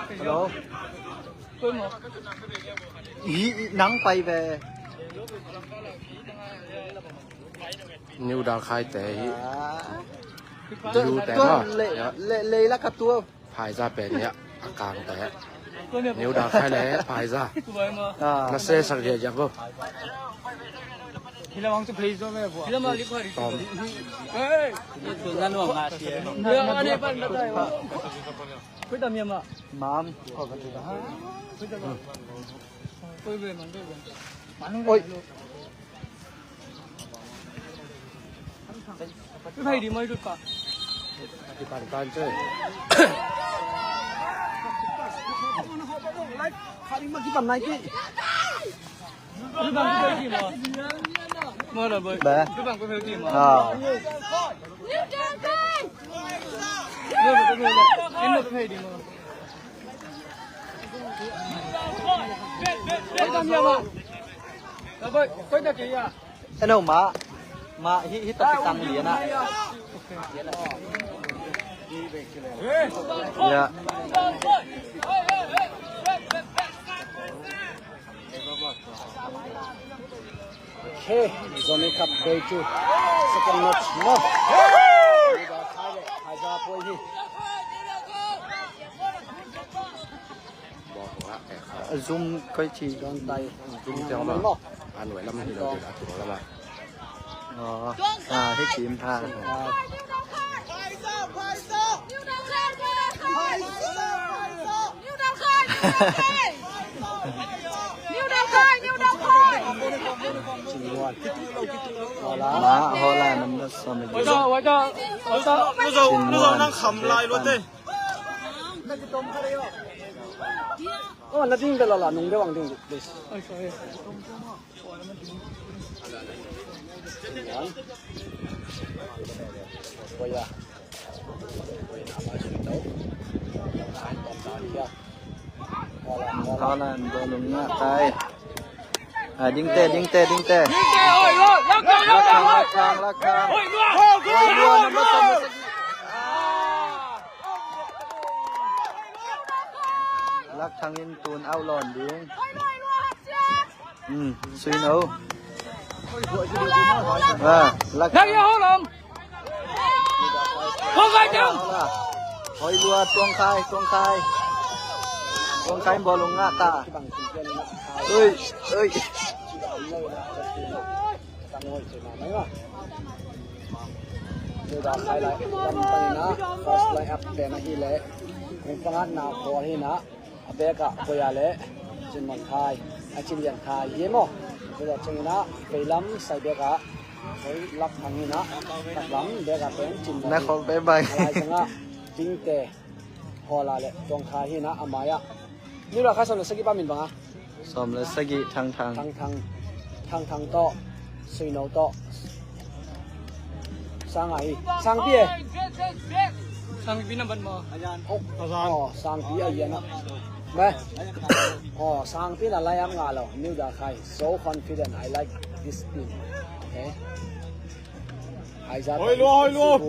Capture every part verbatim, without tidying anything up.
Hello. Hi, nang pai ve. New Dal Khai te hi. Ah. Yu te ma. Le, le, le la ka tua. Phaiza pen hi a kang te. New Dal Khai le Phaiza. Ah. Na se sak dia jago. Tom. Mam. Oi. Ba. Ah. Eno ma, ma hi, hi topi tang lian ah. Ya. Okay, Zomi Cup day two. Second match, no? Phaiza poi hi. Zoom koi chi. Zoom teng lo. An wai lam hi lo, a tung lam a. Aw, ah, hi kim pha. Ma, hola, nam na som. Chin Muan. Nang kham lai lo te. Oh, na ding bel la, nung de wang ding, please. Thailand, bawlung ngah tai. Ah, dingte, dingte, dingte. Lak thang, lak thang, lak thang. Oi, luan, na masa, masa. Lak thang in tun out lawn ding. Hmm, sui no. Ah, lak thang. Hoi lua, Tuang Khai, Tuang Khai. Tuang Khai bawlung ngah ta. Oi, oi. First line up pen ahi leh, kung pangat na ball hi na. A back ah Boya le Cin Muan Khai, a Cin Lian Khai hi maw. Boya ciangin ah veilam side back ah Lak Thang hi na, taklam back ah pen Cin Muan. Na khawk bai bai. A lai ciangah Dingte, Hawla le Tuang Khai hi na, a mai ah. Nira Khai sawm le sagih pa min bang a? Sawm le sagih, Thang Thang. Thang Thang. Thang Thang tawh, Sui No tawh. Sang a hi. Sangpi e. Sangpi na ban maw? Oh, oh, Sangpi a yan a. Meh. Oh, Sangpi na line up ngah lo. New Dal Khai. So confident. I like this team. Okay. Hoi lua, hoi lua.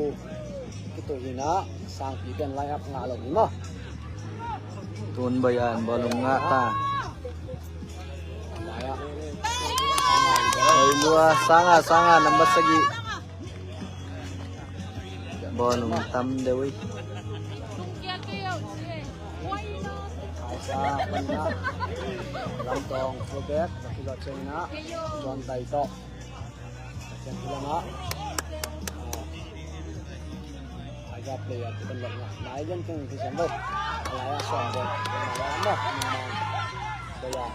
Kitu hi na, Sangpi pen line up ngah lo hi maw. Tun Boya in bawlung ngah ta. Hoi lua, Sanga, Sanga, number sagih. Bawlung tam deuh hi. Lamtawng fullback, Zaki Lawt Cheng na, John Tai tawh. Tiang hi lamah, ah, Tiger player te kan lawmna nai lian keng hi siam lo. A lai-ah suang vel, a lai-ah mah, player.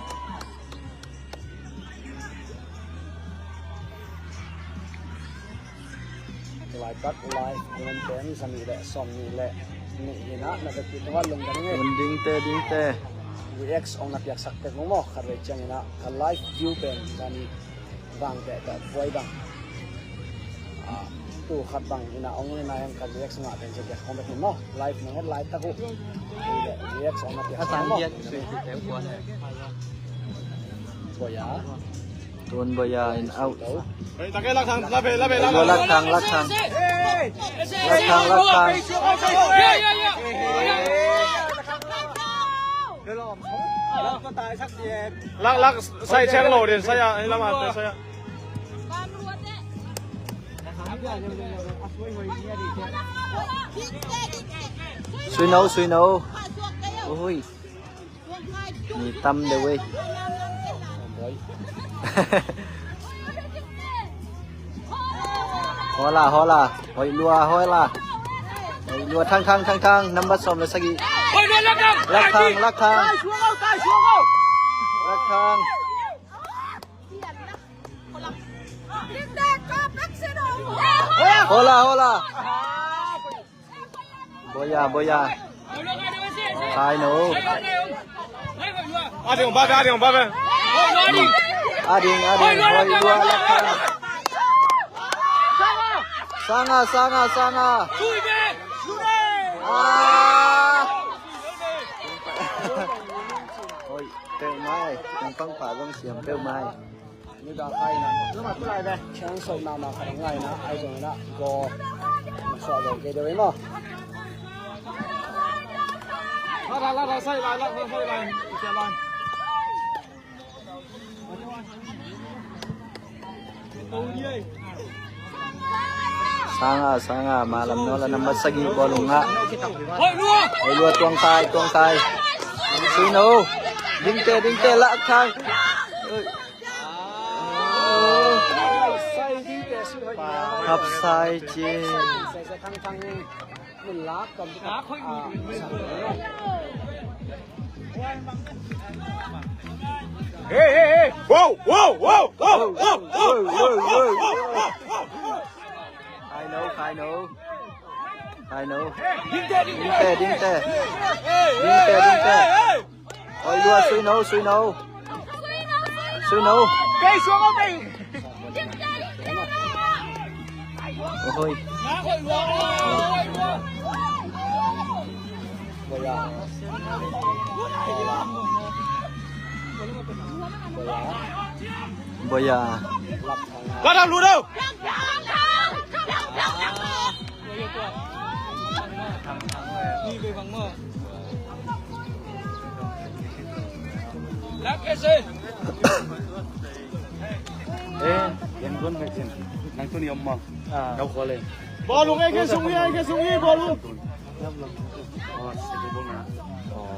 Laitak live, England pen za nih le sawm nih le nih hi na, na vekpi tungah lungdam ing ei. Dingte, dingte. React hong na piaksak tek maw, khatvei ciangin ah ka live view pen za nih vang teh teh buai bang. Ah, tu khat bang ina ong ina yang ka react ngah pen je kong bek maw. Live nang het lai tak uh. React ong na piak sang maw. Boya. Tun Boya in out. Hei, tak e, Lak Thang, la be, la be, la be. Lak Thang, Lak Thang. Lak Thang, Lak Thang. Lak, lak, sai ciang lo den, sai ah, lam ah, sai ah. Sui no, sui no. Ui. Mi tam deuh ei. Hola, hola. Hoih lua, hola. Hoih lua, Thang Thang, Thang Thang. Nambat sawm le sagih. Lak Thang, Lak Thang. Lak Thang. Hola, hola. Boya, boya. Khai no. A ding, ba, a ding, ba, ba. A ding, a ding. Hoih lua, Lak Thang. Sanga, sanga, sanga. Ah. Hoih, peuh mai. Tung pang pa zong siam peuh mai. Ni da khai na. Chance sawt mahmah khat a ngai na, ai zong na. Go. Suah zo kei deuh ei maw. La, la, la, la, sai lai, la, la, sai lai. Sai lai. Sanga, sanga, malam no la nambat sagih bawlung ah. Hoih lua, tuang tai, tuang tai. Sui no. Dingte, dingte, Lak Thang. Hap sai ci. Hey, hey, hey. Wow, wow, wow, wow, wow, wow, wow, wow, wow. Khai no, khai no. Khai no. Dingte, dingte. Dingte, dingte. Hoih lua, sui no, sui no. Sui no. Kei suang o kei. Oi. Boya. Boya. Boya. Ka dam lu dau. Eh, yan gon ka kin. Nang tuni om ma. Kau khole. Bawlung eh, ke sung hi, ke sung hi, bawlung. Oh, sige, bawlung na. Oh.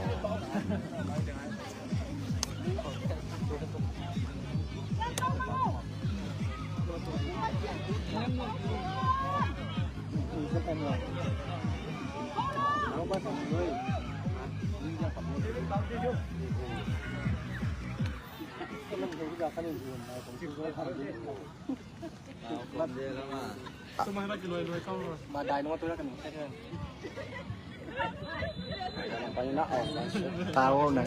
Tao nè.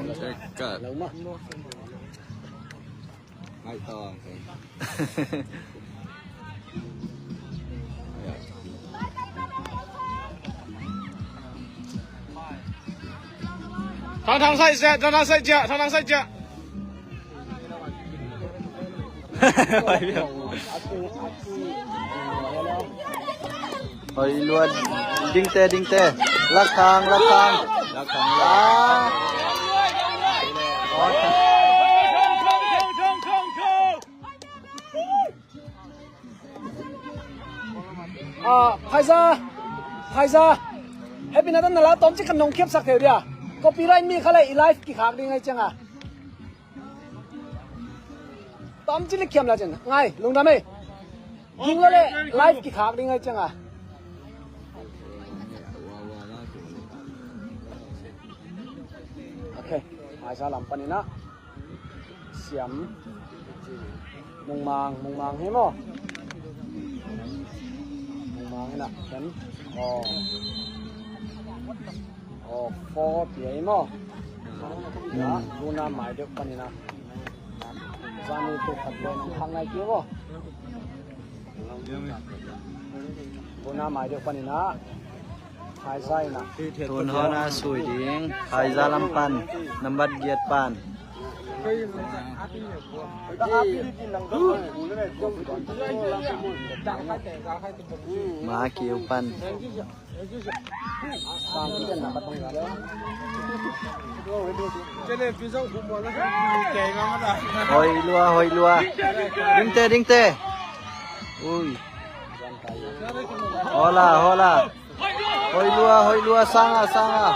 Ngai tao. Thang Thang sai cia, Thang Thang sai cia, Thang Thang sai cia. Hoih lua, dingte, dingte. Lak Thang, Lak Thang. Lak Thang, Lak Thang. Ah, Phaiza, Phaiza. Happy na dan na la tawmcik khat nong khiapsak thei uh dia. Copyright mi kha le i live kikhak ding ai cianga. Tawmcik le khiam la cian. Ngai, lungdam ei. Ging la le live kikhak ding ai cianga. Okay, Phaiza lam panin ah. Siam. Mungmang, Mungmang hi maw? Mungmang hi na, ken. Oh. Oh, four pi hi maw? Hmm. Guna mai deuh panin ah. Zanu tu khat le nang khang nai kei maw? Guna mai deuh panin ah. Phaiza in ah. Tun hon a sui ding. Phaiza lam pan. Nambat giat pan. Ma kiu pan. Hoih lua, hoih lua. Dingte, dingte. Ui. Hola, hola. Hoih lua, hoih lua, sanga, sanga.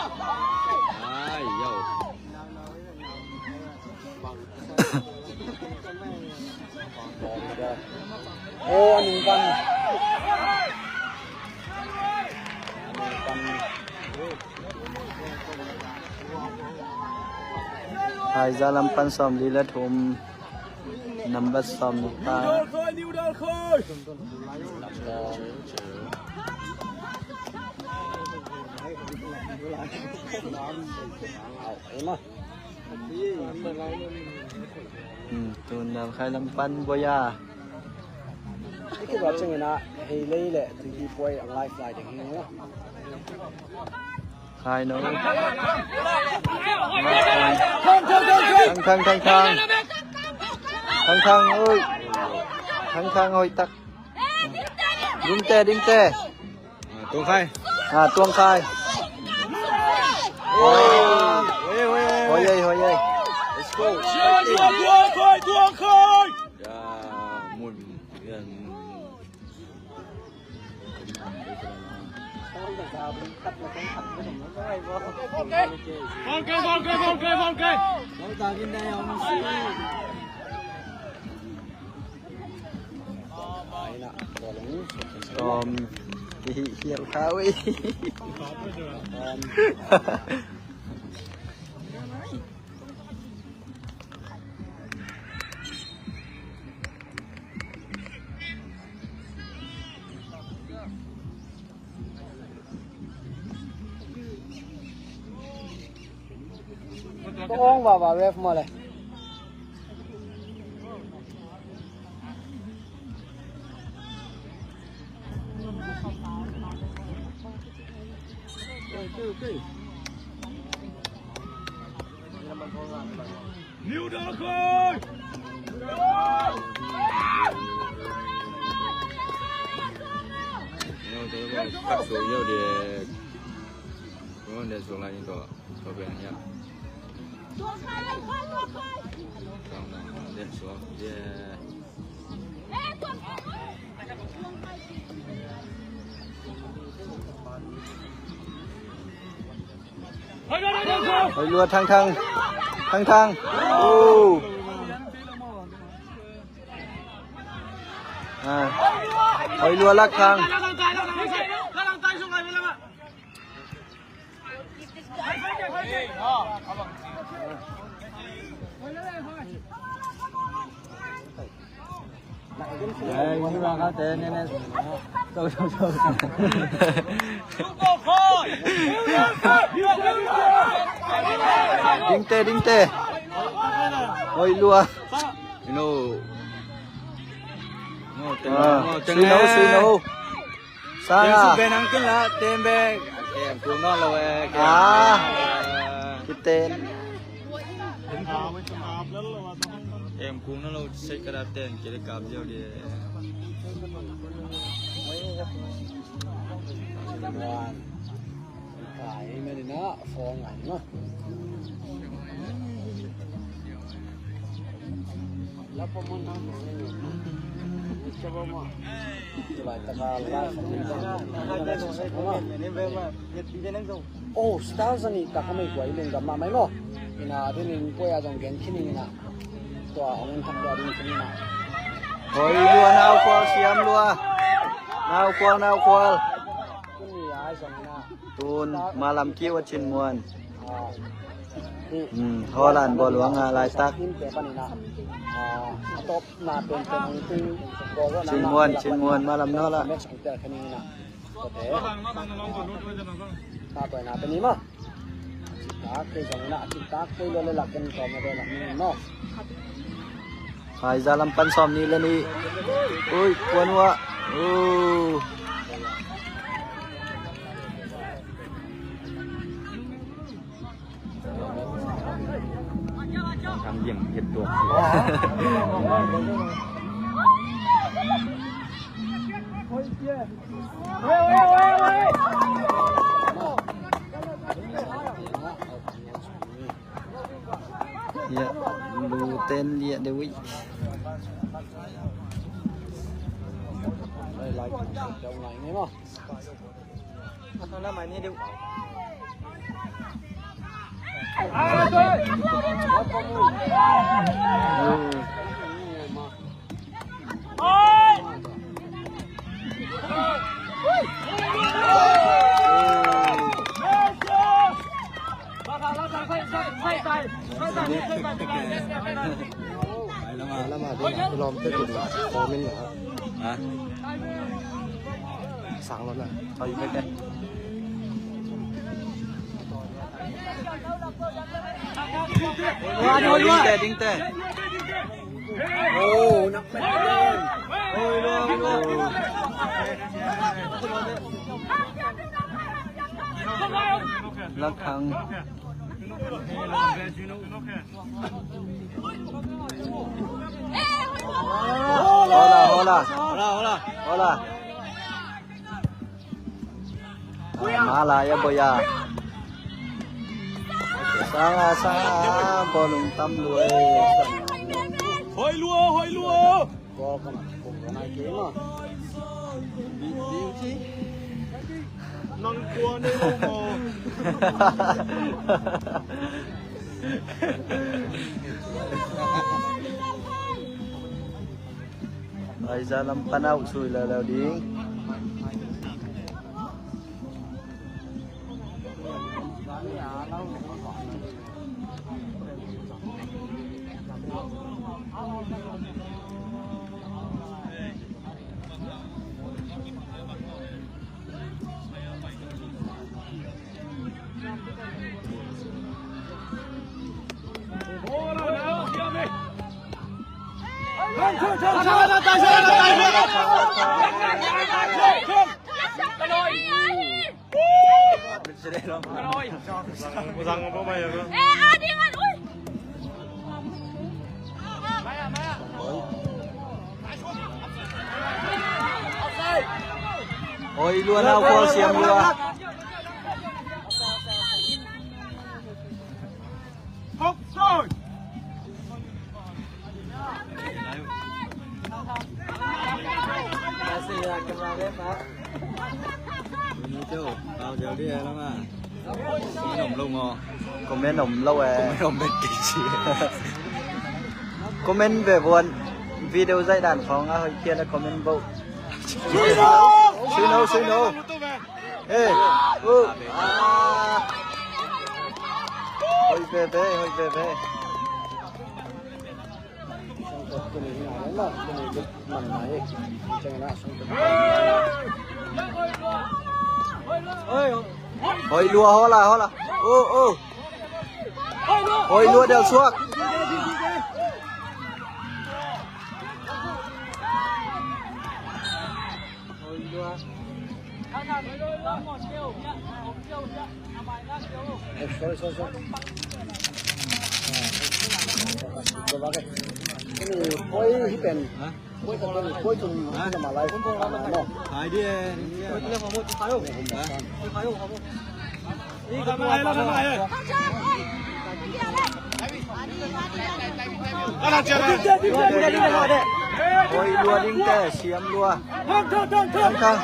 Aw, a nung pan. Haiza lam pan sawmli le thum. Number sawmli pa. Hmm, tun dam khai lam pan boya. Hei lei le tui hi puai ang life lai ding hi ngai. Khai no. Thang, thang, thang, thang. Thang, thang, ui. Thang, thang, hoih tak. Dingte, dingte. Ah, Tuang Khai. Ah, Tuang Khai. Oi, oi, oi, oi. Hoih ei, hoih ei. Let's go. Tuang Khai, Tuang Khai. Ya, mun, ya, mun. Om, hi, hi, hi, hi. Kong va va ref mo le. Hoih lua, Thang Thang. Thang Thang. Oh. Ah. Hoih lua, Lak Thang. Dingte, dingte. Hoih lua. No. No, teng, ah, no, teng, sui no, sui no. Sang a. Teng suk ve nang kin la, ten ve. Kem kung nawn lo e, kem. Ah. Kiten. Kem kung nawn lo, sei ka da ten, kei le kap ziau di. Kai mah ni na, phone ngai mah. Oh, stars a nih tak a mei kuai lungdam mahmah maw. Ina, dinin puai a zong gen khin ina. Tua hong en thak tua ding khin ina. Hoih lua, nau khual siam lua. Nau khual, nau khual. Tun ni ai zong ina. Tun, malam kiu a Cin Muan. Hmm, Holland bawl luang a laitak. Cin Muan, Cin Muan, malam no la. Haiza lam pan sawmnih le nih. Ui, kuan uh ah. Uh. Ya, lu ten liah deuh ih. Lama, lama, lama, lama. Hah? Sang lo na. Hoi, hoi, hoi. Ding te, ding te. Oh, nak pen. Hoi, hoi, hoi. Lak hang. Hola, hola. Hola, hola. Hola. Ah, mala ya boya. Sanga, sanga, bolung tam lui. Hoi lua, hoi lua. Nang tua ne lo mo. Ai, za lam pan au sui lala ding. Oi, lua nau khual siam lua. Comment om lo maw? Comment om lo eh. Comment om bet kei ci. Comment ve buan. Video zaih dan khawng a hoih phial a comment vo. Sui no, sui no. Eh, uh, ah. Hoih veve, hoih veve. Hoih lua, hola, hola. Uh, uh. Hoih lua, del suak. Eh, sorry, sorry, sorry. Ah, go back. Kini koi hi pen. Hah? Koi ka pen, koi tung, hah? Kini malai. Hah? Hai dia. Koi tu le kamu tu kayu. Hah? Koi kayu kamu. Hoih lua ding te, siam lua. Thang, thang.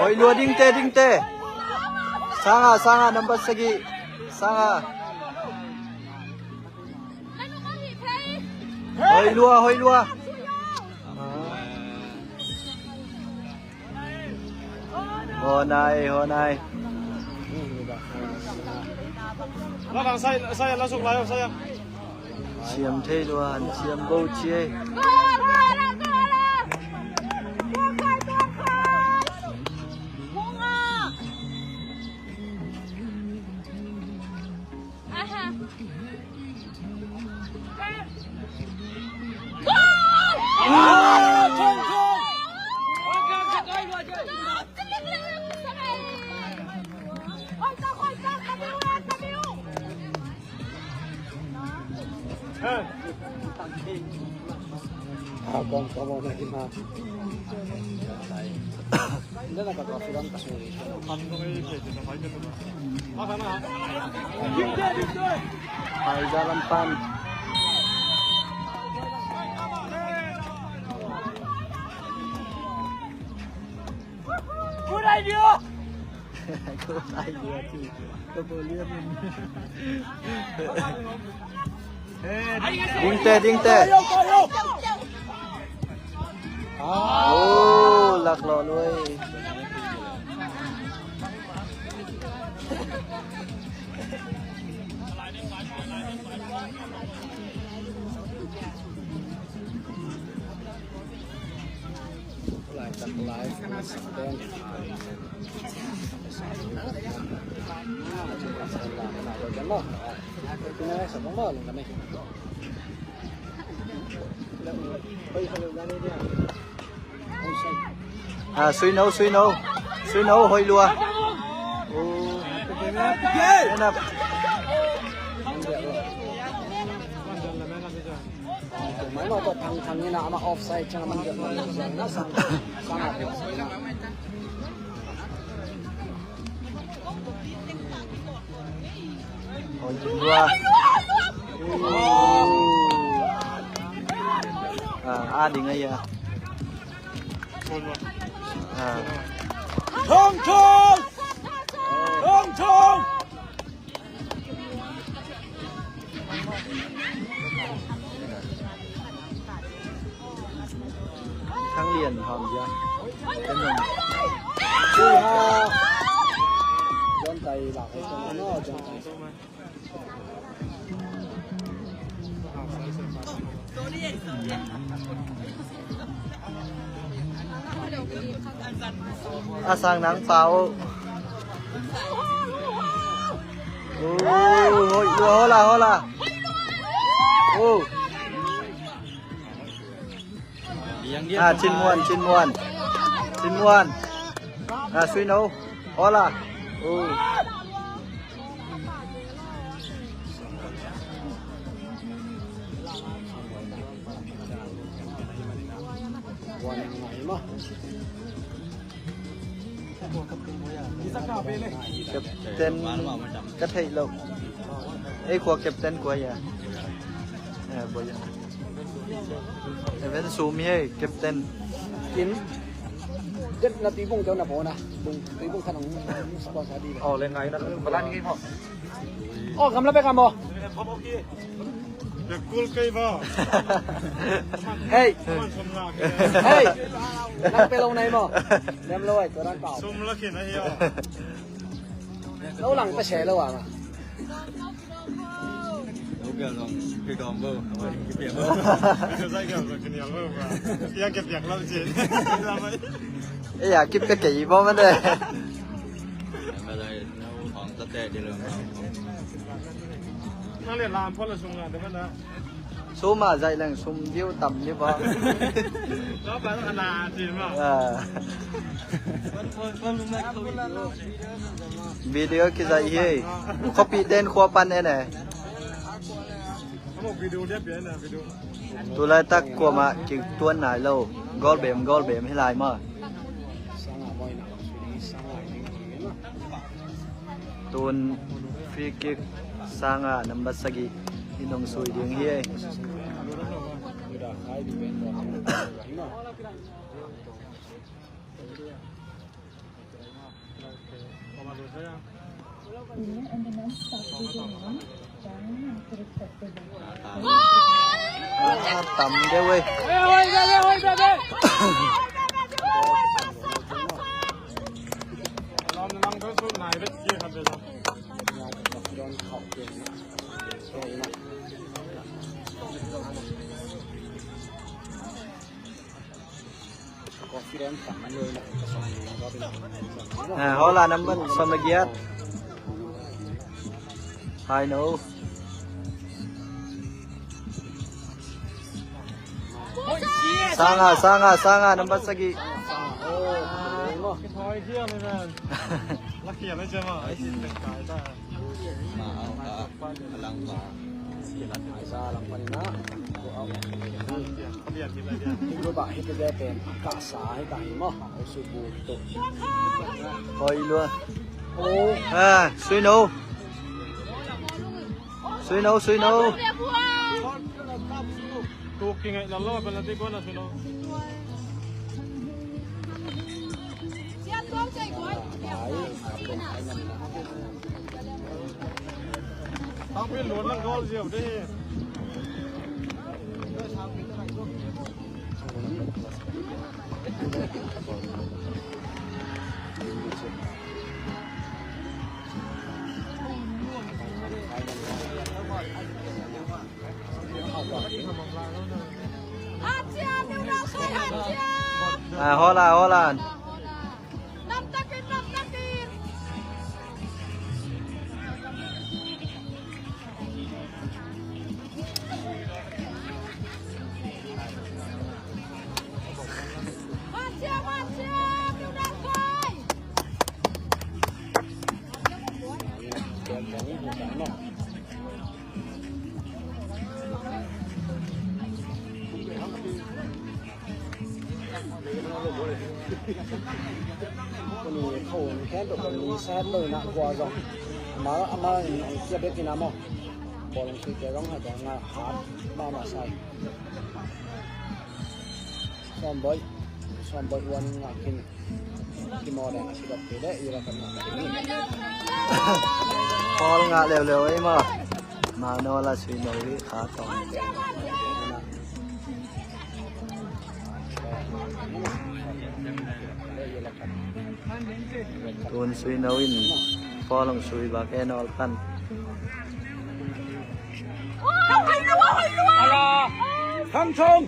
Hoih lua ding te, ding te. Sanga, sanga, nambat sagih. Sanga. Hoih lua, hoih lua. Honai, honai. Siam thei lua, siam bo ci ei. Haiza lam pan. Good idea. Good idea. Ding teh, ding teh. Oh, lak lawh lui. Ah, sui no, sui no. Sui no, hoih lua. Oh. End up. Mai lo to thang thang ni na ama offside chang man jep man na sang sang a. Oi, dua. Ah, a ding ai a. Ah. Thong thong. Thong thong. Thang Lian hawm zia. Ui ha. John Tai lak hai John, no, John Tai. A sang nang pau. Oh, hola, hola. Oh. Ah, Cin Muan, Cin Muan. Cin Muan. Ah, sui no. Hola. Oh. Captain ka theih loh. Ei khua captain kua hia? Eh, Boya. Even Sum hi, captain. Kim. Dep na Tuibung keu na pona. Bung, Tuibung khan hong sponsor di. Oh, le ngai na balan ki mo. Oh, gamla pe kamo. Hey. Hey. Lang pe lo nai mo. Lem lo ai, tua dan pau. Sum la khin ahi a. Lo lang pe se lo a ma. Lo gel zong kidawm bo. Lo gel zong kidawm bo. Ia ke piak lo cin. Ia kip pe kei bo ma de. Nang le lam pho la sung la de ma na. Sum a zaih leng sum diu tam ni ba. Video kizaih hi. Khuapi ten khua pan en e. Tulaitak kuamah kituan nai lo. Golbem, golbem hi lai maw. Tun free kick Sanga number sagih in hong sui ding hi. Ah, tam deuh ei. Ah, hola number sawm le giat. Hai no. Sanga, Sanga, Sanga number sagih. Aiza lam panin ah, go out. Hih group ah hih tute pen a kahsa hi ta hi maw. Hoih lua. Ah, Suino. Suino, Suino. Tuk kingaih lalo, penalty kona Suino. Ah, hold on, hold on. Kuni khawng khen tuk kuni set lo na kua zong. Ama, ama in ong kia bek ina maw. Bawlung sui te zong hai bawng nga hat ma ma sai. Suam boi, suam boi wan nga kin. Pawl ngah leuleu ei maw. Mano la sui no i kha tong. Tun sui no in pawl hong sui bak en ol pan. Thang Thong.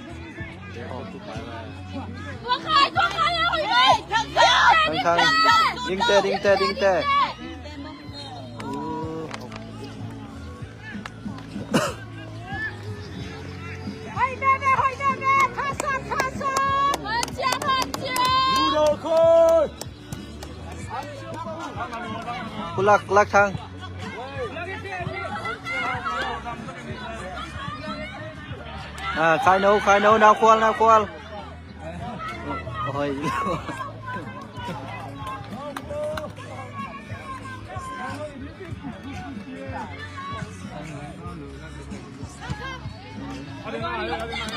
Thang Thang. Ding teh, ding teh, ding teh. Kulak, lak thang. Ah, khai no, khai no, nau khual, nau khual. Oi.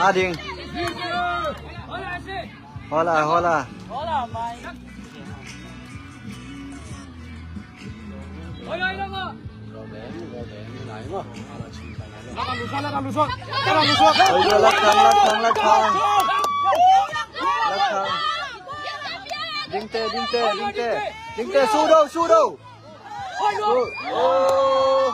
Ading. Hola, hola. Oi, lak thang, lak thang, lak thang. Lak thang. Ding teh, ding teh, ding teh. Ding teh, su do, su do. Su. Oh.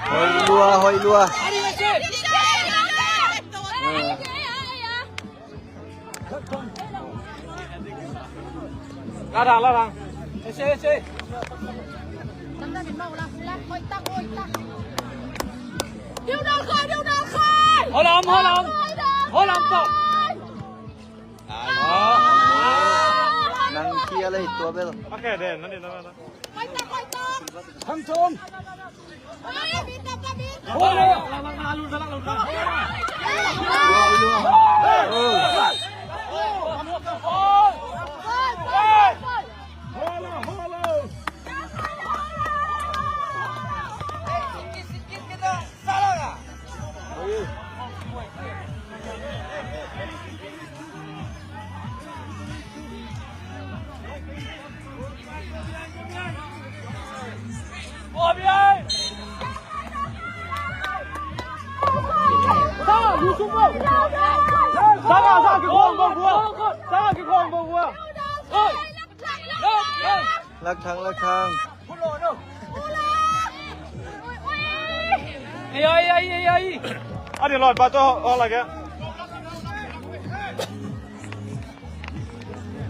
Hoih lua, hoih lua. La thang, la thang. Ese, ese. Hold on, hold on. Hold on, hold on. Nang kia lei tua bel. Okay, then, nanti, nanti, nanti. Thang Thong. Lak thang, lak thang. Ai, ai, ai, ai, ai. A di lawt ba tawh hawk lai kei.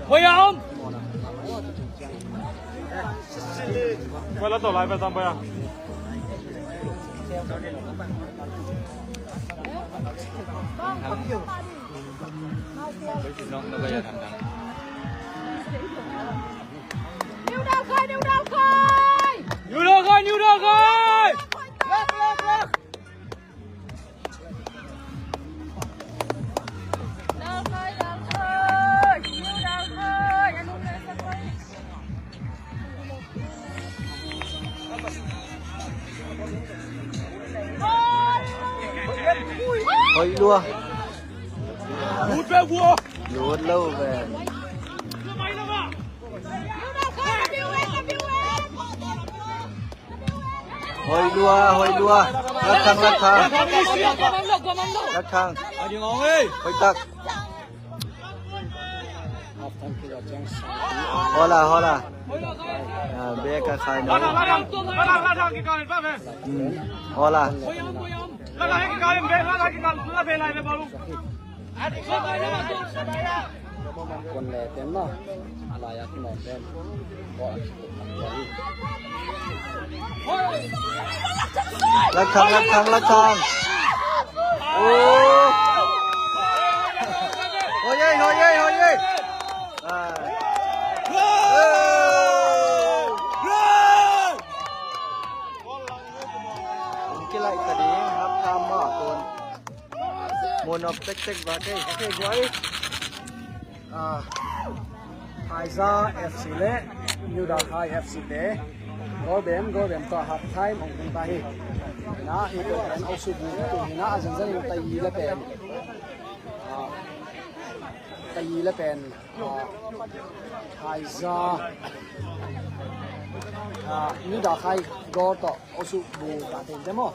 Hoih a om. Hoih la tawh lai ba tam hoih a. New Dalkhoi, New Dalkhoi! New Dalkhoi, New Dalkhoi! Hoih lua. Lut lo ve. Hoih lua, hoih lua. Lak Thang, Lak Thang. Lak Thang. Hoih tak. Hola, hola. Ah, bek a khai no. Hmm. Hola. Lak Thang, Lak Thang, Lak Thang. Oh. Hoih ei, hoih ei, hoih ei. Ah. Kilaih ta ding, half time mah pawn. Mun op tektek va kei, kei guai. Ah, Haiza F C le New Dalkhoi F C te goal bem, goal bem tawh half time hong tung ta hi. Na, i ko pen Osu bu tu hi na, a zenzen in tai le pen. Ah, tai le pen. Ah, Haiza. Ah, New Dalkhoi goal tawh Osu bu ta teng te maw.